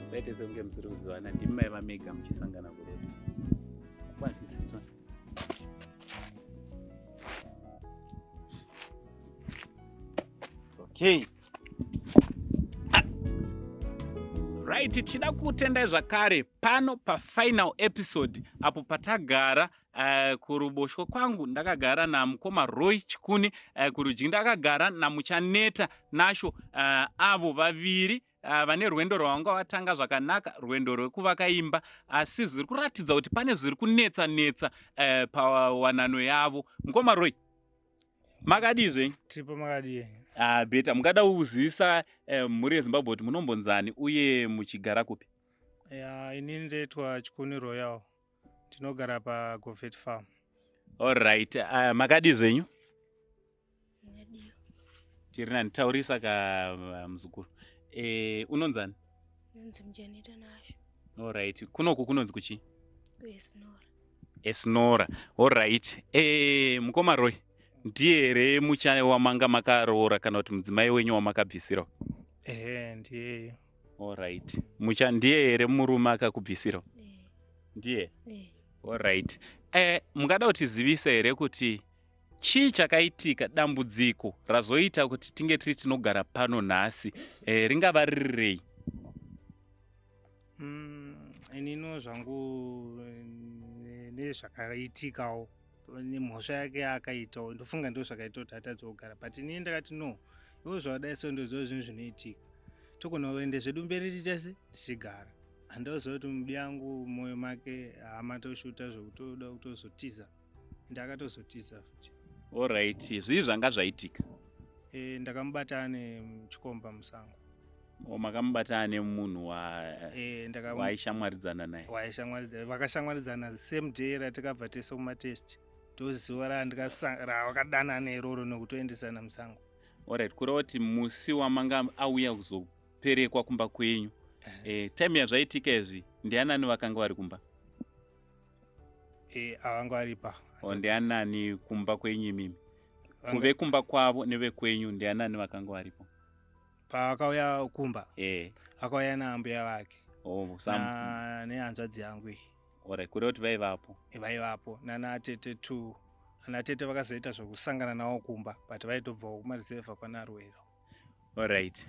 Musaite sekunge musiri kuzivana, ndimi maiva mega muchisangana kuroad. Kwazise tona. Okay. Right, tichida kutendai zvakare pano pafinal episode apo patagara kuruboshwe kwangu ndakagara namukoma Roy Chikuni, kurudyi ndakagara naMuchaneta Nasho, avo vaviri vane rwendo rwavanga vatanga zvakanaka, rwendo rwekuvaka imba, asi zviri kuratidza kuti pane zviri kunetsa netsa pawanano yavo. Mukoma Roy, makadii zvenyu? Tipo makadii? Beta mungada kuzivisa mhuri yeZimbabwe kuti munombonzani uye muchigara kupi? Ya, inini ndoitwa Chikuni Royal, ndinogara paGovet Farm. Alright, makadii zvenyu? Tiri nani, taurisa ka muzukuru. Unonzani? Nonzi Muchaneta Nasho. Alright, kunoku kunonzi kuchii? Esnora. Esnora. Alright. Mukoma Roy, ndiye here mucha wamanga makaroora kana kuti mudzimai wenyu wamakabvisira? Ehe, ndiye. Alright. Mucha ndiye here murume akakubvisira? Ndiye? Alright. Mungada kutizivisa here kuti chii chakaitika, dambudziko razoita kuti tinge tiri tinogara pano nhasi, ringava riri rei? Inino zvangu nezvakaitikawo nemhosva yake yaakaitawo, ndofunga ndo zvakaita kuti atadze kugara, but inini ndakati no, iwo zvakadai so ndoziva zvinhu zvinoitika, togona kuende zvedu mberi tichase tichigara. Handoziva kuti mudi yangu mwoyo make haamatoshuta zvekutoda kutozotiza, ende akatozotiza futi. Alright, zvii zvanga zvaitika? Ndakamubata ane chikomba musango. Makamubata ane munhu waishamwaridzana naye? Vakashamwaridzana same day ratakabva tese kumatest, ndozuva ravakadanana iroro nekutoendesana musango. Alright, kureva kuti musi wamanga auya kuzoperekwa kumba kwenyu, time yazvaitika izvi ndianani vakanga vari kumba? Avanga varipa. Ndianani kumba kwenyu imimi? Kuve kumba kwavo nevekwenyu ndianani vakanga varipo? Pavakauya kumba, akauya naambuya vake nehanzvadzi yangu iyi. Alright, kureva kuti vaivapo? Vaivapo nana tete two. Ana tete vakazoita zvokusangana navo kumba, but vaitobvawo kumareserva kwanaRuwero. Alright.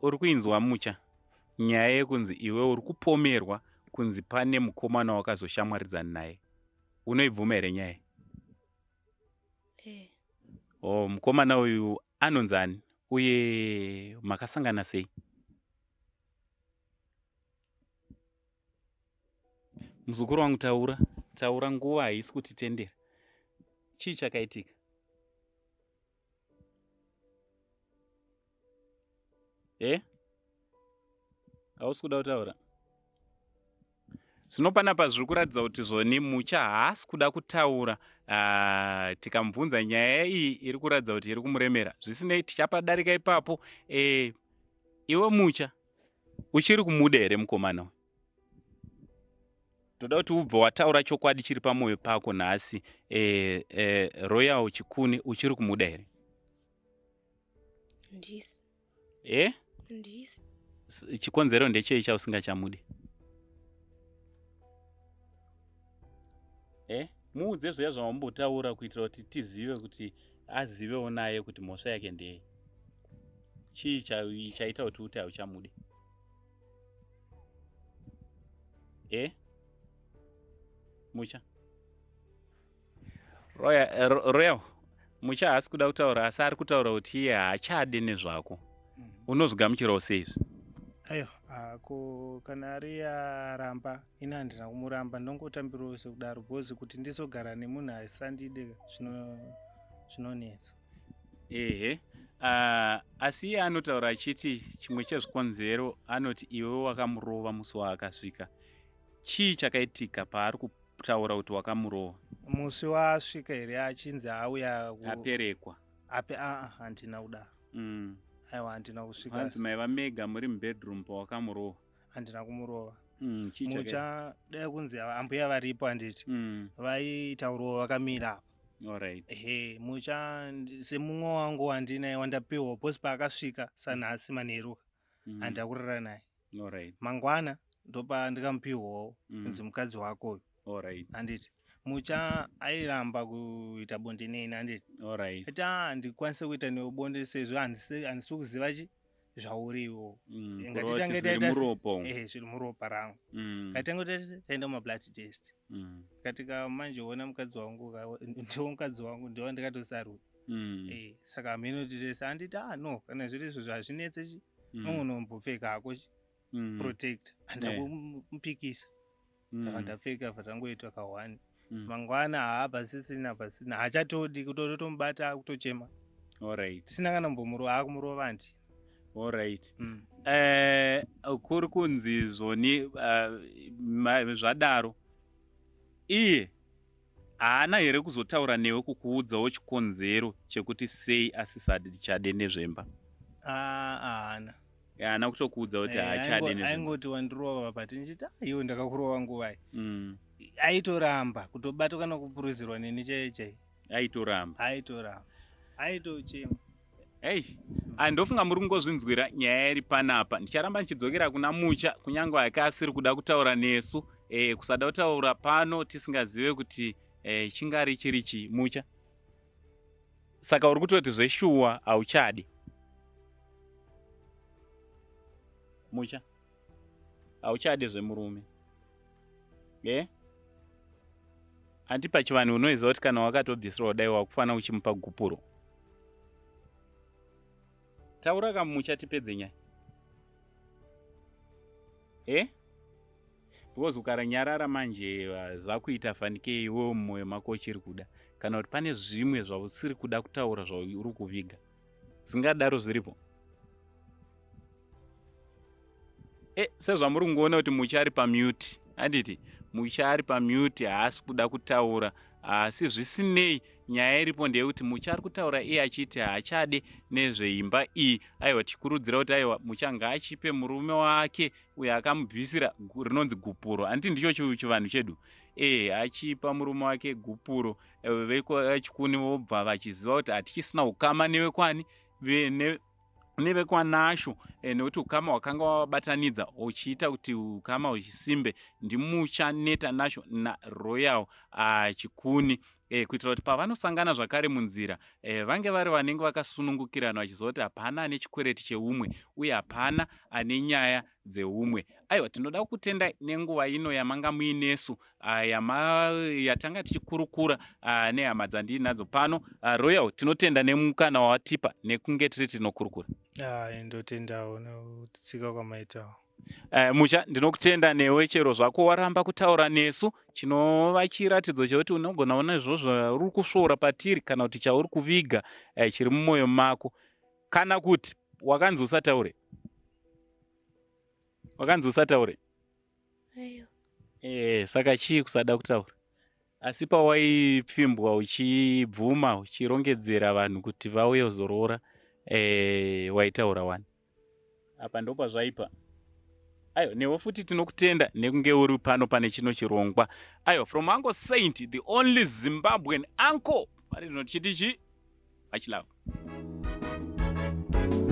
Uri kuinzwa Mucha nyaya yekunzi iwe uri kupomerwa kunzi pane mukomana wakazoshamwaridzana naye, unoibvuma here nyaya? Mukomana uyu anonzani uye makasangana sei? Muzukuru wangu, taura taura, nguva haisi kutitendera. Chii chakaitika? Hausi kuda kutaura? Zvino panapa zviri kuratidza kuti zvoni Mucha haasi kuda kutaura. Tikamubvunza nyaya iyi iri kuratidza kuti iri kumuremera. Zvisinei, tichapadarika ipapo. Iwe Mucha, uchiri kumuda here mukomana uyu? Toda kuti ubve wataura chokwadi chiri pamwoyo pako nhasi. Royal Chikuni uchiri kumuda here? Handisi. E? Handisi. Chikonzero ndechei chausingachamudi? E? Muudze zviya zvawambotaura kuitira kuti tizive kuti azivewo naye kuti mhosva yake ndeyei. Chii chaita kuti uti hauchamudi? E? Mucha. Royal, Mucha haasi kuda kutaura asi ari kutaura kuti iye haachade nezvako. Unozvigamuchirawo sei izvi? Aiwa, ko kana ari aramba, ini handina kumuramba, ndongotambirawo sekudaro because kuti ndizogara nemunhu asandide zvinonetsa. Ehe. Asi iye anotaura achiti chimwe chezvikonzero anoti iwe wakamurova musi waakasvika. Chii chakaitika paari kutaura kuti wakamurova? Musi waasvika here achinzi auya aperekwa? Ape aa handina kudaro. Aiwa, handina kusvika. Hanzi maiva mega muri mubedroom pawakamurova. Handina kumurova. Chii chakaita? Mucha dai kunzi ambuya varipo handiti. Vaitaurawo vakamira apa. Alright. Ehe, mucha semumwe wangu wandinaye wandapiwa because paakasvika sanhasi manheru handina kurara naye. Alright. Mangwana ndopa ndikamupiwawo kunzi mukadzi wako uyu. Alright. Handiti. Mucha airamba kuita bonde neni handiti. Alright. Ati handikwanise kuita newe bonde sezvo handisi kuziva chi zvauriwo. Ngatitange taita muropa. Zviri muropa rangu. Ngatitange taita taenda kuma blood test. Katika manje ona mukadzi wangu ndiwo mukadzi wangu ndiwo ndikatosarudza. Saka hameno titese handiti no kana zviri izvozvo hazvinetse chi. Unombopfeka hako chi protector. Handakumupikisa. Ndaka ndapfeka bva tangoita ka one. Mangwana haapasisina pasina haachatodi kutotomubata kutochema. Alright. Tisina kana kumbomurova akumurova handi. Alright. Kuri kunzi zvoni zvadaro iye haana here kuzotaura newe kukuudzawo chikonzero chekuti sei asisachade nezvemba? Haana. Haana kutokuudza kuti haachade nezvemba. Aingoti wandirova but ndichiti iwe ndakakurova nguvai. Aitoramba kutobatwa kana kupuruzirwa neni chaiye chaiye. Aitoramba. Aitoramba. Aitochema. Hey, ndofunga muri kungozvinzwira nyaya iri panapa. Ndicharamba ndichidzokera kuna Mucha kunyange ake asiri kuda kutaura nesu, kusada kutaura pano tisingazive kuti chingari chiri chii. Mucha, saka uri kutoti zveshuwa hauchadi? Mucha, hauchadi zvemurume? Handi pachivanhu unoziva kuti kana wakatobvisirwa kudai wakufanira uchimupa gupuro. Taura kamucha tipedze nyaya. Because ukaranyarara manje zvakuita fanike iwewe mumwoyo mako uchiri kuda, kana kuti pane zvimwe zvausiri kuda kutaura zvauri kuviga. Zvingadaro zviripo. Sezvamuri kungoona kuti Mucha ari pamute, handiti? Mucha ari pamute, haasi kuda kutaura. Asi zvisinei nyaya iripo ndeyekuti Mucha ari kutaura iye achiti haachade nezveimba iyi. Aiwa, tichikurudzira kuti aiwa Mucha ngaachipe murume wake uyo akamubvisira rinonzi gupuro. Handiti ndicho chivanhu chedu? Achipa murume wake gupuro, vechikuni vobva vachiziva kuti hatichisina ukama newekwani nevekwanasho, nekuti ukama hwakanga wabatanidza uchiita kuti ukama huchisimbe ndiMucha neTanasho naRoyal Chikuni, kuitira kuti pavanosangana zvakare munzira vange vari vanenge vakasunungukirana vachiziva kuti hapana ane chikwereti cheumwe uye hapana ane nyaya dzeumwe. Aiwa, tinoda kutenda nenguva ino yamanga muinesu, yatanga tichikurukura nehama dzandiinadzo pano. Royal, tinotenda nemukana wawatipa nekunge tiri tinokurukura. Ndotendawo nekutsika kwamaitawo. Mucha, ndinokutenda newe chero zvako waramba kutaura nesu, chinova chiratidzo chekuti unogona ona izvozvo uri kusvoora patiri kana kuti chauri kuviga chiri mumwoyo mako, kana kuti wakanzi usataure. Wakanzi usataure? Aiwa. Saka chii kusada kutaura? Asi pawaipfimbwa uchibvuma uchirongedzera vanhu kuti vauye kuzoroora, waitaura wani. Apa ndopazvaipa. Aiwa, newe futi tinokutenda nekunge uri pano pane chino chirongwa. Aiwa, from Uncle Saint, the only Zimbabwean uncle. Pari rino tichiti chi? Much love. Bye.